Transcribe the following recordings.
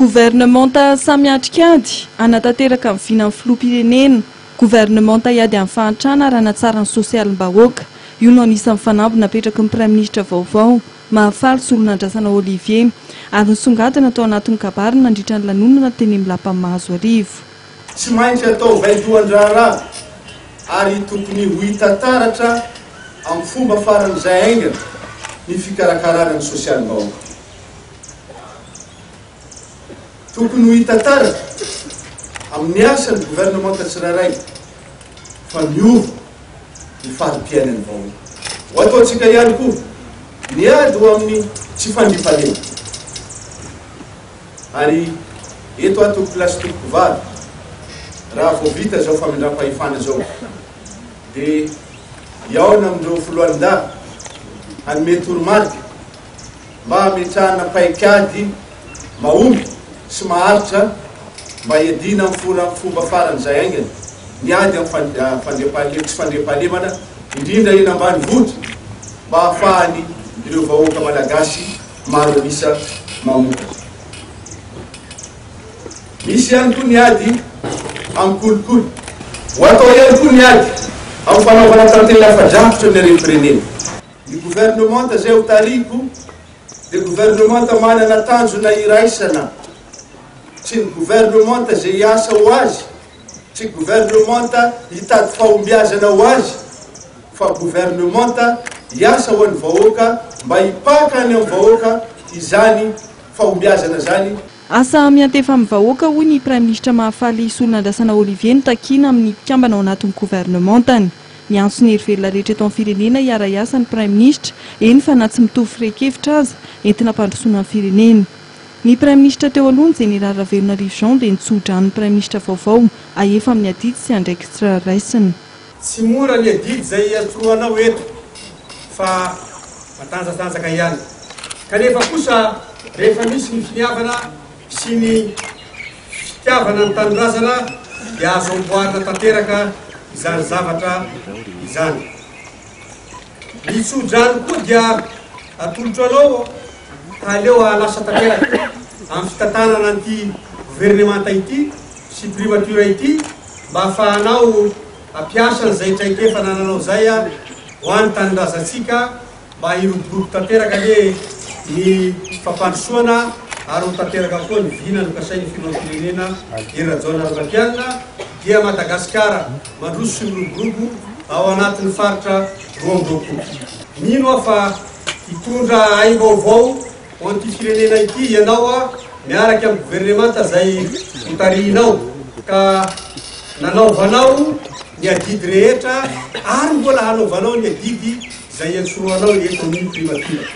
Governemanta samy miatrika ady hanatanteraka ny vinan'ny filoham-pirenena. Governemanta hiady amin'ny fahantrana ary hanatsara ny sosialim-bahoaka. Io no anisan'ny fanamby napetraky ny Praiminisitra vaovao, Mahafaly Solonandrasana Olivier, ary nisongadina tao anatin'ny kabariny nandritra ny lanonana teny amin'ny Lapan'i Mahazoarivo. Tsy maintsy atao vaindohan-draharaha ary tokony ho hita taratra amin'ny fomba faran'izay haingana ny fikarakarana ny sosialim-bahoaka. Tokony ho hita taratra amin'ny asan'ny governemanta tsirairay fa miova ny fari-piainan'ny vahoaka. Ho ataontsika ihany koa ny ady ho amin'ny tsy fandriampahalemana. Ary eto aho tompokolahy sy tompokovavy, raha vao vita izao famindram-pahefana izao dia hihaona amin'ireo foloalindahy hanome toromarika mba hametrahana paikady mahomby sy maharitra mba hiadiana amin'ny fomba faran'izay haingana ny ady amin'ny tsy fandriampahalemana, indrindra eny ambanivohitra mba hahafahan'ny ireo vahoaka Malagasy maro an'isa mamokatra. Misy ihany koa ny ady amin'ny kolikoly. Ho atao ihany koa ny ady amin'ny fanaovana tantely afa-drakotra ny harem-pirenena. Ny governemanta izay ho tarihiko dia governemanta manana tanjona iraisana, tsy ny governemanta izay hiasa ho azy, tsy governemanta hitady fahombiazana ho azy, fa governemanta hiasa ho an'ny vahoaka mba hipaka any amin'ny vahoaka izany fahombiazana izany. Asa miantefa amin'ny vahoaka, hoy ny Praiminisitra Mahafaly Solonandrasana Olivier no takiana amin'ny mpikambana ao anatin'ny governemantany. Miantso ny hery velona rehetra eto amin'ny firenena hiara-hiasa ny Praiminisitra, eny fa na tsy mitovy firehan-kevitra aza, entina hampandrosoana ny firenena. Ny Praiminisitra teo aloha, ny Jeneraly Ravelonarivo Jean dia nitso-drano ny Praiminisitra vaovao hahefa amin'ny adidy sy andraikitra raisiny. Tsy mora ny adidy izay iantsorohanao eto fa matanjatanjaka ihany. Kanefa kosa rehefa misy ny finiavana sy ny fitiavana ny tanindrazana dia azo amboarina tanteraka izany zavatra izany. Ny tso-drano koa dia atolotro anao ka aleo hahalasa tanteraka amin'ny fitantanana an'ity governemanta ity sy primature ity mba hahafahanao hampiasa an'izay traikefa anananao izay ho an'ny tanindrazantsika mba hiroborobo tanteraka anie ny fampandrosoana ary ho tanteraka koa ny vina nokasain'ny filoham-pirenena Hery Rajaonarimampianina dia Madagasikara mandroso sy miroborobo ao anatin'ny faritra 22. Mino aho fa hitondra aim-baovao ho an'ity firenena ity ianao miaraka amin'ny governemanta izay hotarihinao ka nanaovanao ny adidy rehetra ary mbola hanaovanao ny adidy izay iantsorohanao eto amin'ny primature.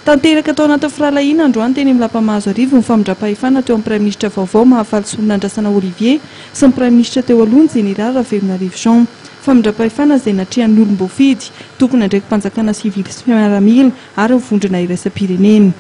Tanteraka tao anatin'ny firahalahiana androany teny amin'ny Lapa Mahazoarivo ny famindram-pahefana teo amin'ny Praiminisitra vaovao Mahafaly Solonandrasana Olivier sy ny Praiminisitra teo aloha ny Jeneraly Ravelonarivo Jean. Famindram-pahefana izay natrehan'ny olom-boafidy, tompon'andraiki-panjakana sivily sy miaramila ary ny vondrona iraisam-pirenena.